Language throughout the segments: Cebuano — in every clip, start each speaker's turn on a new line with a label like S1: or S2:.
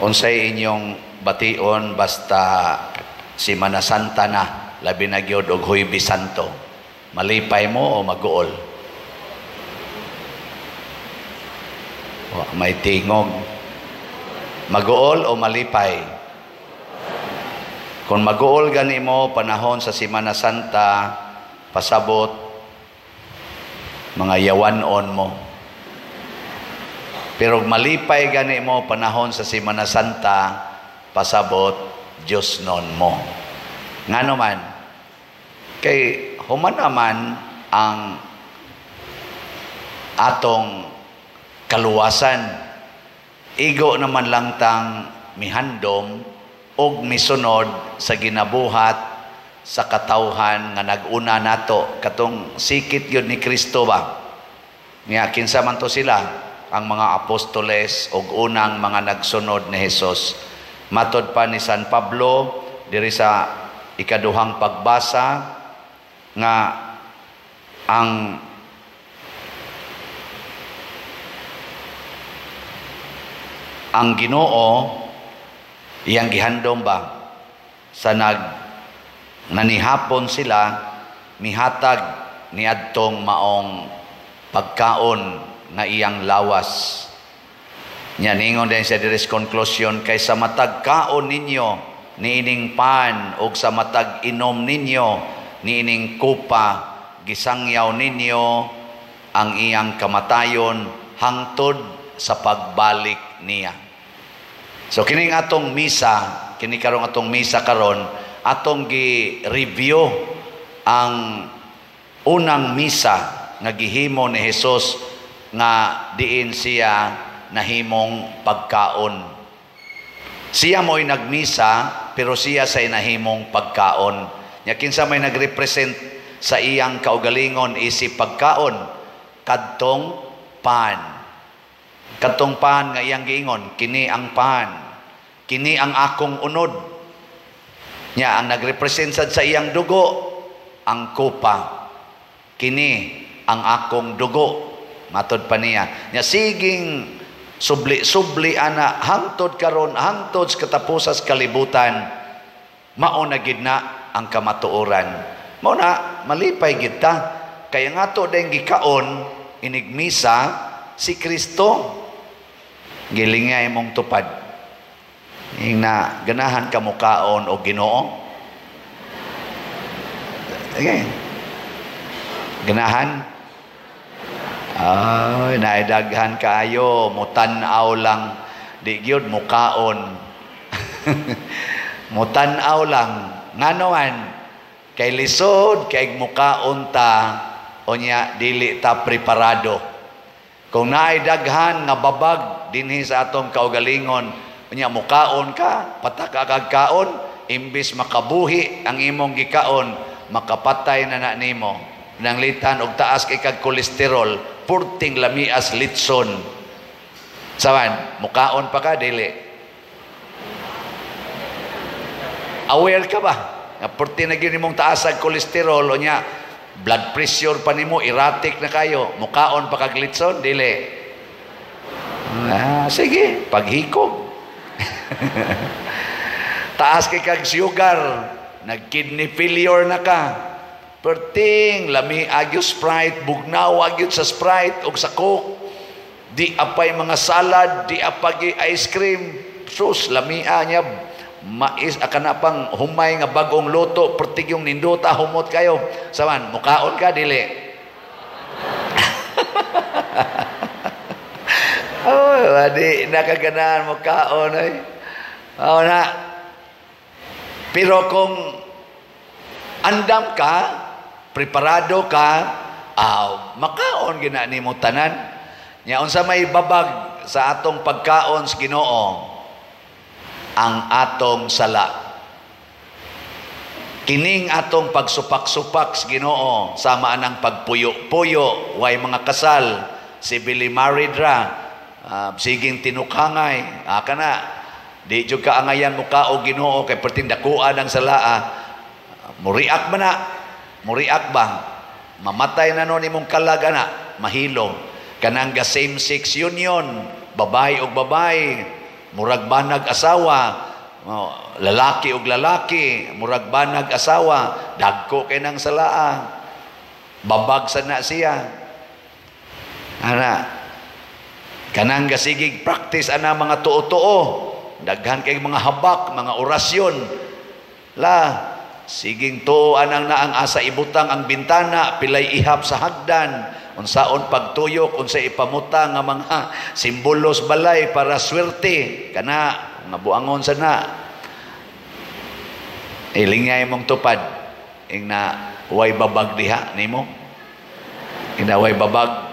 S1: Unsay inyong bation basta Simana Santa na, labi na gyud og Huwebes Santo? Malipay mo o maguol? May tingog. Maguol o malipay? Kung maguol gani mo panahon sa Simana Santa, pasabot mga yawanon mo. Pero malipay gani mo panahon sa Simana Santa, pasabot Diyos non mo. Ngano man? Kay human naman ang atong kaluwasan. Igo naman lang tang mihandom og misunod sa ginabuhat sa katawhan nga nag-una nato, katong sikit yun ni Kristo ba. Nya kinsa man to sila? Ang mga apostoles og unang mga nagsunod ni Hesus. Matod pa ni San Pablo diri sa ikaduhang pagbasa nga ang Ginoo iyang gihandom ba sa nanihapon sila mihatag niadtong maong pagkaon nga iyang lawas. Nya ningon din siya diri sa conclusion, kay sa matag kaon ninyo niining pan og sa matag inom ninyo niining kupa, gisangyaw ninyo ang iyang kamatayon hangtod sa pagbalik niya. So kining atong misa, kini karong atong misa karon, atong gi-review ang unang misa nga gihimo ni Hesus nga diin siya nahimong pagkaon. Siya mo'y nagmisa pero siya say nahimong pagkaon. Nya kinsa may nagrepresent sa iyang kaugalingon isip pagkaon? Kadtong pan. Kadtong pan nga iyang giingon, kini ang pan, kini ang akong unod. Nya ang nagrepresent sad sa iyang dugo, ang kupa. Kini ang akong dugo. Matod pa niya. Nya siging subli-subli ana hangtod karon, hangtod sa katapusas kalibutan, mao na gid na ang kamatuoran. Mao na malipay gid ta. Kaya nga to dayong gikaon inigmisa si Kristo. Gilingay mong tupad. Ing na ganahan ka mukaon o Ginoo. Okay. Ganahan? Ay, naidaghan kaayo, mutan-aw lang, di gyud mukaon. Mutan-aw lang. Ngano man? Kay lisod kay mukaon ta unya dili ta preparado. Kung naidaghan nga babag dinhi sa atong kaugalingon, unya mukaon ka, pataka kag kaon, imbis makabuhi ang imong gikaon, makapatay na na nimo. Nanglitan og taas kay kag kolesterol, purting lamias litson. Sawan, mukaon pa ka dili? Aware ka ba? Nga purting na gyud nimong taas ang kolesterol unya blood pressure pa nimo erratic na kayo, mukaon pa kag litson dili? Ah, sige, paghikog. Taas kay kag sugar, nag kidney failure na ka. Perting lami agyo Sprite, bugnaw agyo sa Sprite og sa Coke. Di apay mga salad, di apay ice cream. Sus, lamia niya. Mais akana pang humay nga bagong luto, pertig yung nindota humot kayo. Saman, mukaon ka dili? Oh, di nakaganahan mukaon ay. Oh na. Pero kung andam ka, preparado ka, makaon gina nimo tanan. Nya unsa may babag sa atong pagkaon sa Ginoo? Ang atong sala. Kining atong pagsupak-supak sa Ginoo sama anang pagpuyo-puyo, way mga kasal, civilly married ra, siging tinukangay, kana di jud ka angayan muka og Ginoo kay perting dakuan ang salaa. Muriak ba na? Muriak ba? Mamatay na nun imong kalag ana, mahilo. Kanang ga same sex union, babae og babae, Murag banag asawa, oh, lalaki og lalaki, murag banag asawa, dagko kay nang salaa. Babag sa na siya. Ana, kanang gasigig practice ana mga tuo-tuo, daghan kay mga habak, mga orasyon. La, siging tuo anang naang asa ibutang ang bintana, pilay ihap sa hagdan, unsaon pagtuyok, unsa ipamutang nga mga simbolos balay para swerte, kana nga buangon sa na. Ilingay mong tupad, ing na way babag diha nimo. Ing na way babag.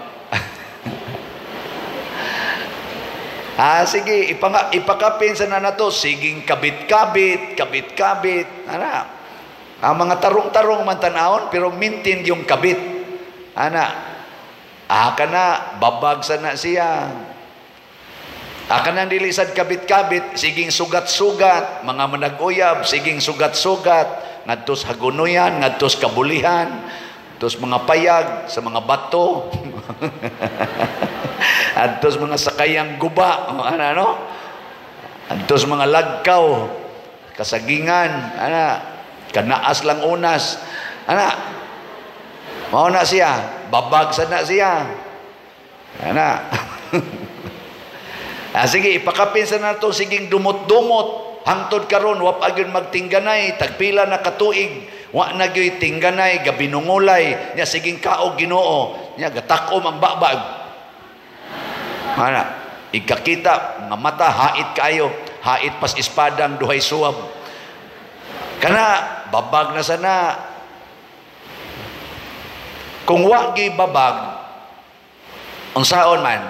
S1: Ah, sige, ipakapin sa na nato, siging kabit-kabit, kabit-kabit, ana. Ang mga tarong-tarong man tan-awon, pero maintain yung kabit. Ana, aka na, babag sa na siya. Aka na dili sad kabit-kabit, siging sugat-sugat, mga manag-uyab, siging sugat-sugat, ngadtos hagunoyan, ngadtos kabulihan, ngadtos mga payag sa mga bato. Adtos mga sakayang guba, ano, ano? Adtos mga lagkaw, kasagingan, ana, kanaas lang unas, ana. Mao na siya, babag sa na siya. Ana. Ah, sige, ipakapin sa nato siging dumot-dumot. Hangtod karon wa pa gyud magtingganay, tagpila na katuig, wa na gyud tingganay, gabinungulay, nya siging kaog Ginoo, nya gatakom ang babag. Ana, ikakita nga mata hait kayo, hait pas espadang duhay suwab. Kana babag na sana. Kung wa gyud babag, unsaon man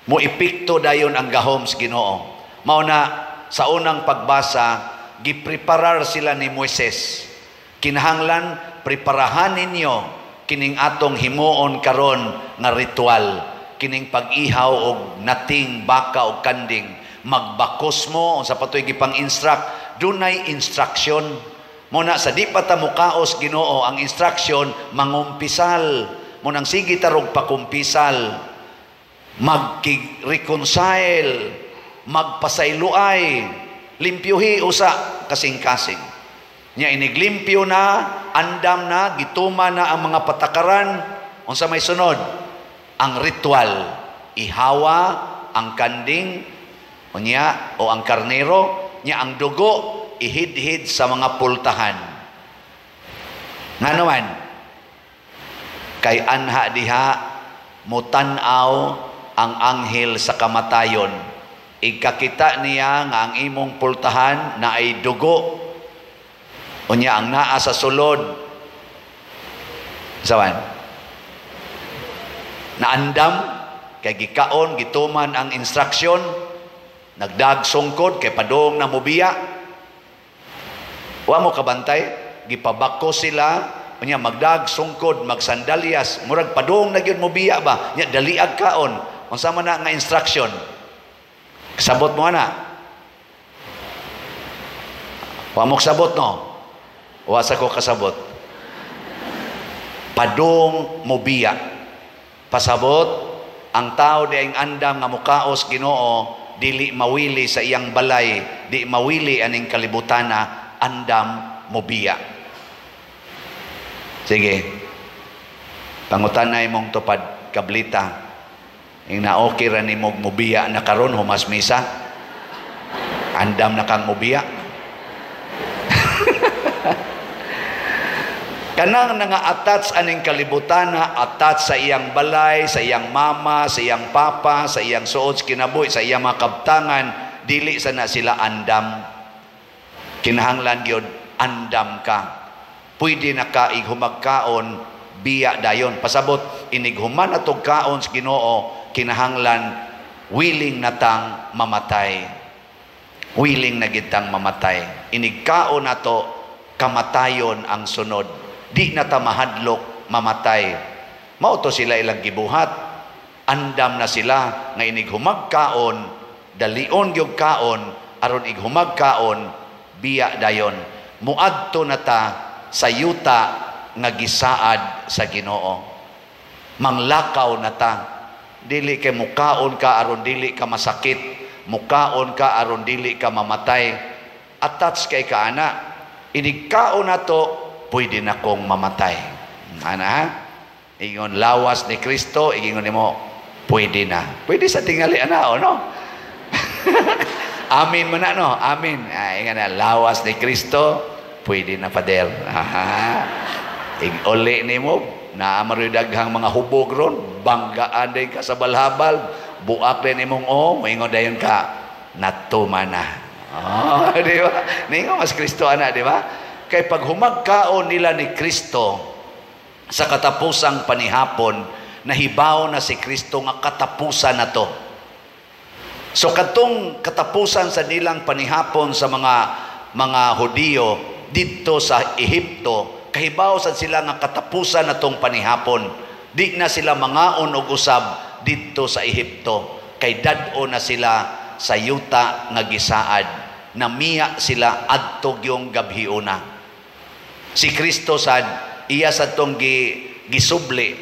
S1: mo epekto dayon ang gahom sa Ginoo. Mao na sa unang pagbasa, gipreparar sila ni Moises. Kinahanglan preparahan ninyo kining atong himuon karon nga ritual, kining pag-ihaw og nating baka og kanding. Magbakos mo sa patoy gipang-instruct, dunay instruction. Mo na sa di pa ta mukaos Ginoo, ang instruction mangumpisal. Mo nang sige tarog pakumpisal, magki-reconcile, magpasayloay, limpyuhi usa kasing-kasing. Nya iniglimpyo na, andam na, gituma na ang mga patakaran. Unsa may sunod? Ang ritual. Ihawa ang kanding unya o ang karnero, nya ang dugo ihidhid sa mga pultahan. Ngano man? Kay anha diha mutan-aw ang anghel sa kamatayon. Ikakita niya nga ang imong pultahan na ay dugo. Unya ang naa sa sulod. Sawan? Naandam kay gikaon gituman ang instruction, nagdagsungkod kay padong na mobiya. Wa mo kabantay, gipabako sila, unya magdagsungkod, magsandalyas, murag padong na gyud mobiya ba, nya daliag kaon. Unsa man na nga instruction? Kasabot mo ana? Wa mo kasabot, no? Wa sa ko kasabot. Padong mobiya. Pasabot, ang tao diang andam nga mukaos Ginoo, dili mawili sa iyang balay, di mawili aning kalibutana, andam mobiya. Sige. Pangutanay mong tupad kablita. Ing na okay ra nimo mobiya na karon humas misa. Andam na kang mobiya. Kanang nanga-attach aning kalibutana, attach sa iyang balay, sa iyang mama, sa iyang papa, sa iyang suod sa kinabuhi, sa iyang mga kabtangan, dili sana sila andam. Kinahanglan gyud andam ka. Pwede na ka ighumagkaon biya dayon. Pasabot, inighuman atog kaon sa Ginoo, kinahanglan willing na tang mamatay. Willing na gitang mamatay. Inigkaon nato, kamatayon ang sunod. Di na ta mahadlok mamatay. Mao to sila ilang gibuhat. Andam na sila nga inighumagkaon, dalion gyud kaon, aron ighumagkaon biya dayon. Muadto na ta sa yuta nga gisaad sa Ginoo. Manglakaw na ta. Dili kay mukaon ka aron dili ka masakit. Mukaon ka aron dili ka mamatay. Attach kay ka ana. Inig kaon nato, pwede na kong mamatay. Ana ha? Ingon lawas ni Kristo, ingon nimo pwede na. Pwede sa tingali ana o no? Amin man na no? Amin. Ay, nga na, lawas ni Kristo, pwede na, Father. Aha. Ig-uli nimo, naamaroy daghang mga hubog ron, banggaan din ka sa balhabal, buak din imong o, moingon dayon ka, natuma na. Oh, di ba? Ningon mas Kristo ana, di ba? Kay pag humagkaon nila ni Kristo sa katapusang panihapon, nahibaw na si Kristo nga katapusan na to. So katong katapusan sa nilang panihapon sa mga Hudiyo didto sa Ehipto, kahibaw sad sila nga katapusan na tong panihapon. Di na sila mangaon og usab didto sa Ehipto kay dad-o na sila sa yuta nga gisaad. Namiya sila adto gyung gabhiona. Si Kristo sad iya sad tong gisubli,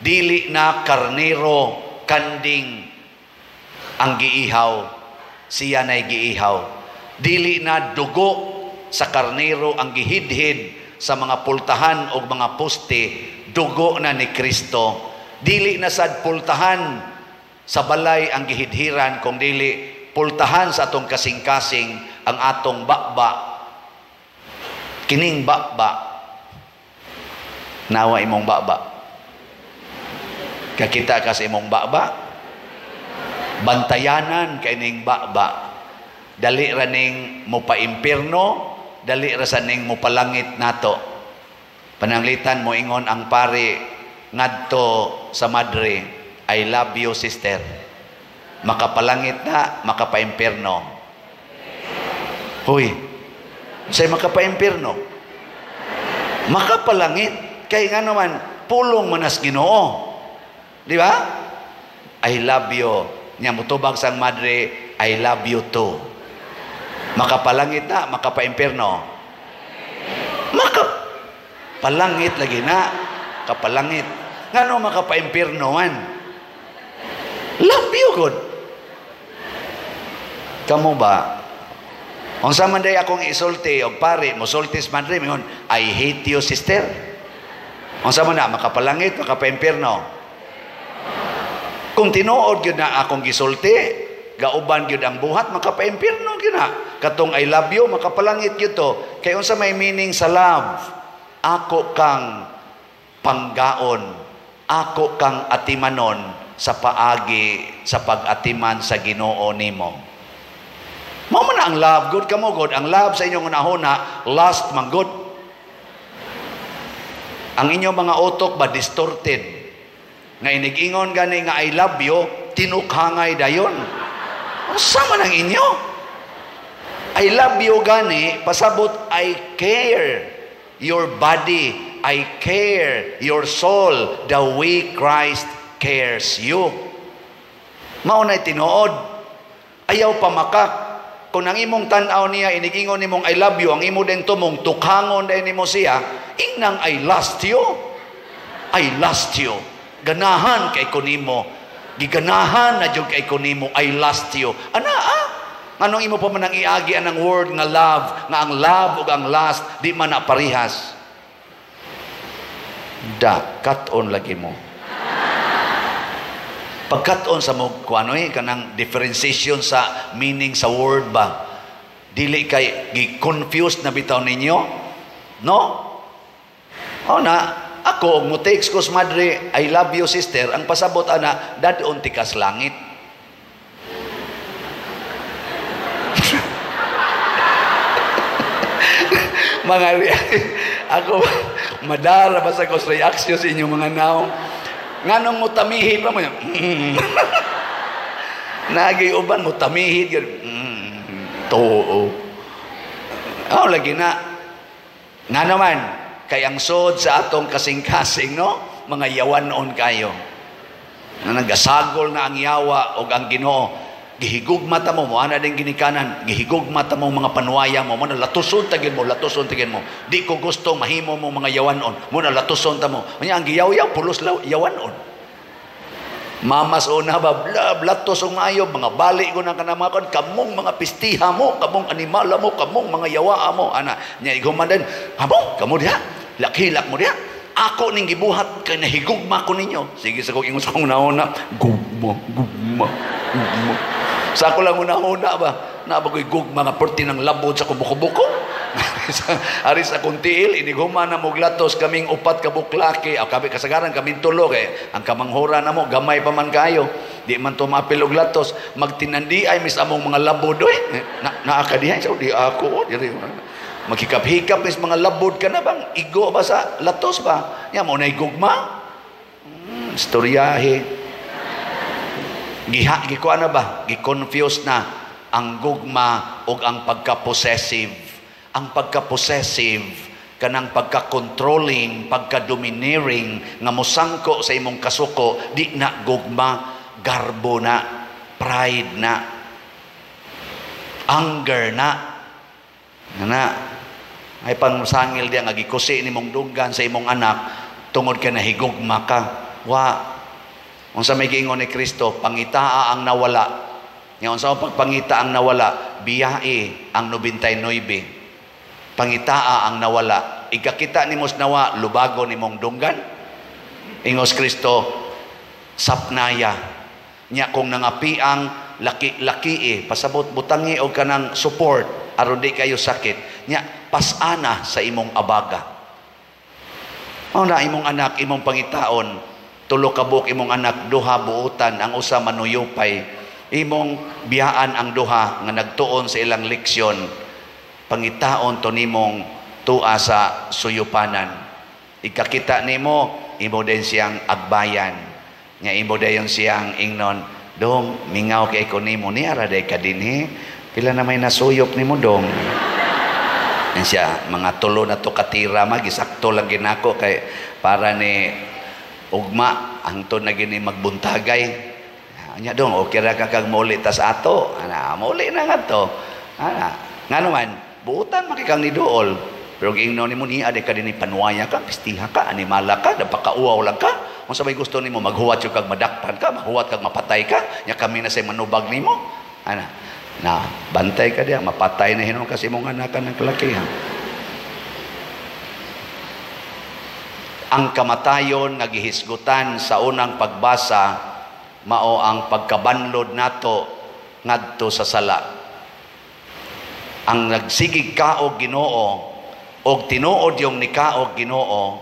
S1: dili na karnero, kanding ang giihaw, siya na'y giihaw. Dili na dugo sa karnero ang gihidhid sa mga pultahan o mga poste, dugo na ni Kristo. Dili na sad pultahan sa balay ang gihidhiran, kung dili pultahan sa atong kasing-kasing, ang atong bakba. Kining bakba, nawa imong bakba. Kakita ka sa imong bakba, bantayanan kay ning bakba. Dali ra ning mopaimpierno, dali ra sa ning mopalangit nato. Pananglitan mo ingon ang pari ngadto sa madre, "I love you, sister." Makapalangit na, makapaimpierno? Huy, say makapaimpierno? Makapalangit. Kay nga naman, pulong manas Ginoo. Di ba? "I love you." Nya mutubag sang madre, "I love you too." Makapalangit na, makapaimpierno? Makapalangit lagi na. Kapalangit. Ngano makapaimpierno man? Love you gud. Kamo ba? Unsa man day akong isulti og pare, mosulti sa madre, mingon, "I hate you, sister." Unsa man na, makapalangit, makapaimpierno? Kung tinuod gyud na akong gisulti, gauban gyud ang buhat, makapaimpierno gyud na. Katong "I love you", makapalangit gyud to. Kay unsa may meaning sa love? Ako kang panggaon, ako kang atimanon sa paagi sa pag-atiman sa Ginoo nimo. Mao man ang love, good kamo good. Ang love sa inyong unahuna, lust man good. Ang inyong mga utok ba distorted? Nga inig-ingon gani nga "I love you", tinukhangay dayon. Unsa man ang inyo? "I love you" gani, pasabot I care your body, I care your soul the way Christ cares you. Mao na'y tinuod. Ayaw pamakak. Kung ang imong tan-aw niya, inigingon nimong "I love you", ang imo din tumong tukhangon din nimo siya, ingnang "I lust you. I lust you. Ganahan kay ko nimo. Giganahan na jud kay ko nimo. I lust you." Ana ah? Anong imo pa man ang iagi anang word nga love, nga ang love ug ang lust di man na parehas? Da, cut-on lagi mo. Pagkat-on sa mo kuano eh, kanang differentiation sa meaning sa word ba? Dili kay gi-confused na bitaw ninyo? No? O na, ako, og mo text ko sa madre, "I love you, sister," ang pasabot ana, dad-on tikas langit. Mga ako, madara ba sa ko sa reaksyon sa inyong mga naong? Nganong mo tamihid pa mo? Nagi uban mo tamihid yun. Too. Oh, lagi na. Nga naman, kay ang sod sa atong kasing-kasing, no? Mga yawanon kayo. Na nagasagol na ang yawa o ang Ginoo. Gihigugma ta mo, mo ana din ginikanan, gihigugma ta mo mga panuwaya mo, mo na latuson tagin mo, latuson tagin mo. Di ko gusto mahimo mo mga yawanon, mo na latuson ta mo. Unya ang giyaw-yaw pulos yawanon. Mamas una ba, bla, blatos og maayo, mga bali ko na kanang mga kon, kamong mga pistiha mo, kamong animala mo, kamong mga yawaa mo, ana. Nya iguman din, hamo, kamo diha, lakhilak mo diha. Ako ning gibuhat kay nahigugma ko ninyo. Sige sa kong ingon sa kong una, gugma, gugma, gugma. Sa ako lang una-una ba, na ba ko'y gugma nga perti ng labod sa kubuko-buko? Ari sa akong tiil, inighuman na muglatos kaming upat ka buklaki, o kami kasagaran kaming tulo kay ang kamanghura na mo gamay pa man kayo. Di man to maapil og latos, magtinandi ay mis among mga labod oy. Na naa ka diha, so di ako oh, diri. Maghikap-hikap mis mga labod ka na bang igo ba sa latos ba? Nya mo nay gugma. Istoryahe. Giha gikuan na ba? Gi-confuse na ang gugma ug ang pagka-possessive. Ang pagka-possessive kanang pagka-controlling, pagka-domineering nga mosangko sa imong kasuko, di na gugma, garbo na, pride na, anger na. Na ay pangsangil diya nga gikusi nimong dunggan sa imong anak tungod kay nahigugma ka. Wa unsa may giingon ni Kristo, pangitaa ang nawala. Nga unsa ang pagpangita ang nawala, biyae ang 99. Pangitaa ang nawala. Ikakita nimo sa nawa, lubago nimong dunggan. Ingos Kristo, sapnaya. Nya kung nangapiang laki-laki eh, pasabot butangi og kanang support aron di kayo sakit. Nya pasana sa imong abaga. Mao na imong anak imong pangitaon, tulo ka buok imong anak, duha buutan, ang usa manuyupay. Imong biyaan ang duha nga nagtuon sa ilang leksyon. Pangitaon to nimong tua sa suyupanan. Ikakita nimo, imo din siyang agbayan. Nga imo dayon siyang ingnon, dong, mingaw kay ko nimo, ni ara day ka dinhi. Pila na may nasuyop nimo dong. Yan siya, mga tulo na to katira ma, gisakto lang ginako kay para ni ugma, hangtod na gini magbuntagay. Anya dong, okay ra ka kag mauli tas ato. Ana, mauli na nga to. Ana, ngano man, buutan makikang ni duol. Pero giingnon nimo niya, di ka dinhi panuwaya ka, pistiha ka, animala ka, napakauaw lang ka. Kung sa may gusto nimo, maghuwat yung kag madakpan ka, maghuwat kag mapatay ka, nya kami na say manubag nimo. Ana, na bantay ka diya, mapatay na hinon kasi mong anakan ng kalakihan. Ang kamatayon nga gihisgutan sa unang pagbasa mao ang pagkabanlod nato ngadto sa sala. Ang nagsigig kaog Ginoo og tinuod yung nikaog Ginoo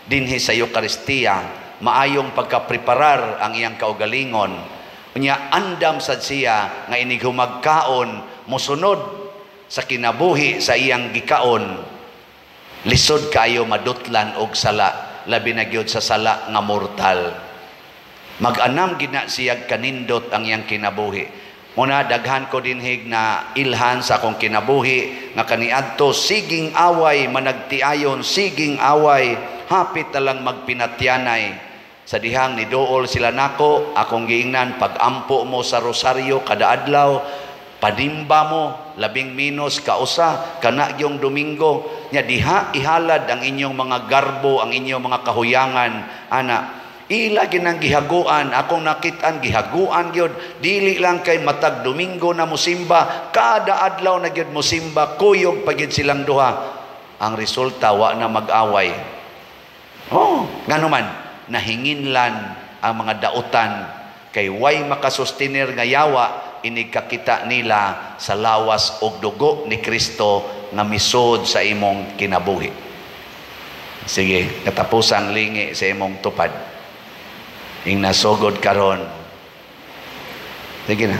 S1: dinhi sa Eukaristiya, maayong pagkapreparar ang iyang kaugalingon. Unya andam sad siya nga inig humagkaon mosunod sa kinabuhi sa iyang gikaon. Lisod kaayo madutlan og sala, labi na gyud sa sala nga mortal. Mag-anam gina siyag kanindot ang iyang kinabuhi. Muna daghan ko dinhig na ilhan sa akong kinabuhi nga kaniadto siging away managtiayon, siging away hapit na lang magpinatyanay. Sa dihang ni duol sila nako, akong giingnan pagampo mo sa rosaryo kada adlaw, panimba mo labing minos kausa kana yung Domingo. Nya diha ihalad ang inyong mga garbo, ang inyong mga kahuyangan, ana. Ila ginang gihaguan, akong nakitaan gihaguan gyud, dili lang kay matag Domingo na musimba, kada adlaw na gyud musimba, kuyog pa gyud silang duha. Ang resulta wa na mag-away. Oh, ngano man nahinginlan ang mga dautan kay way makasustiner nga yawa inig kakita nila sa lawas og dugo ni Kristo nga misod sa imong kinabuhi. Sige, katapusang lingi sa imong tupad. Ing nasugod karon. Sige na.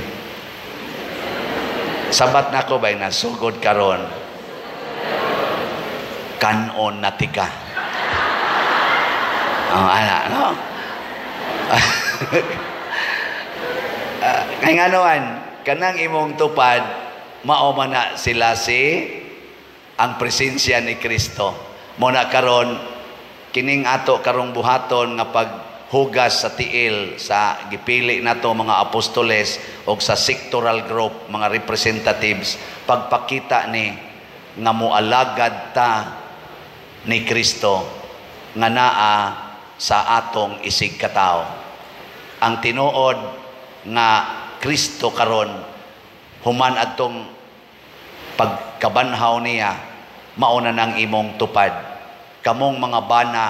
S1: Sabat nako ba nasugod karon? Kanon na tika. Oh, ana, no? Kay nganoan, kanang imong tupad, mao man na sila si ang presensya ni Kristo. Muna karon kining ato karong buhaton nga paghugas sa tiil sa gipili nato mga apostoles og sa sectoral group mga representatives, pagpakita ni nga moalagad ta ni Kristo nga naa sa atong isig katawo. Ang tinuod nga Kristo karon human adtong pagkabanhaw niya, mao na nang imong tupad. Kamong mga bana,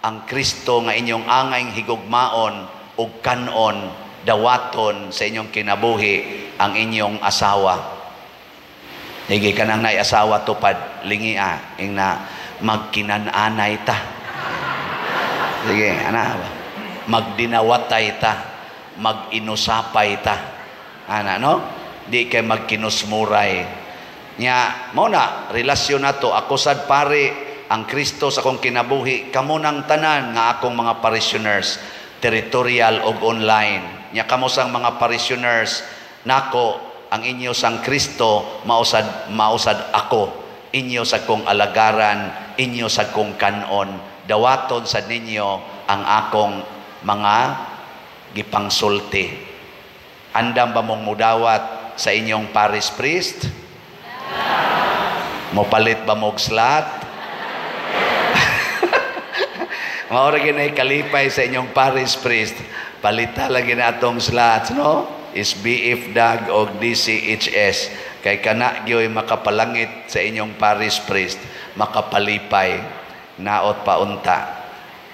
S1: ang Kristo nga inyong angay higugmaon ug kanon, dawaton sa inyong kinabuhi ang inyong asawa. Higi ka nang naay asawa, tupad, lingia, ing na magkinan-anay ta. Sige, ana ba? Magdinawatay ta, mag-inusapay ta. Ana, no? Di kay magkinusmuray. Nya, mao na, relasyon nato, ako sad pare, ang Kristo sa akong kinabuhi, kamo nang tanan nga akong mga parishioners, territorial og online. Nya kamo sang mga parishioners, nako, ang inyo sang Kristo, mausad, mausad ako. Inyo sa kong alagaran, inyo sa kong kanon, dawaton sa ninyo ang akong mga gipangsulti. Andam ba mong mudawat sa inyong parish priest? Mopalit ba mog slot? Mao ra gyud kalipay sa inyong parish priest. Palita lagi na atong slots, no? Is BF DAG o DCHS. Kay kana gyoy makapalangit sa inyong parish priest, makapalipay, naot paunta.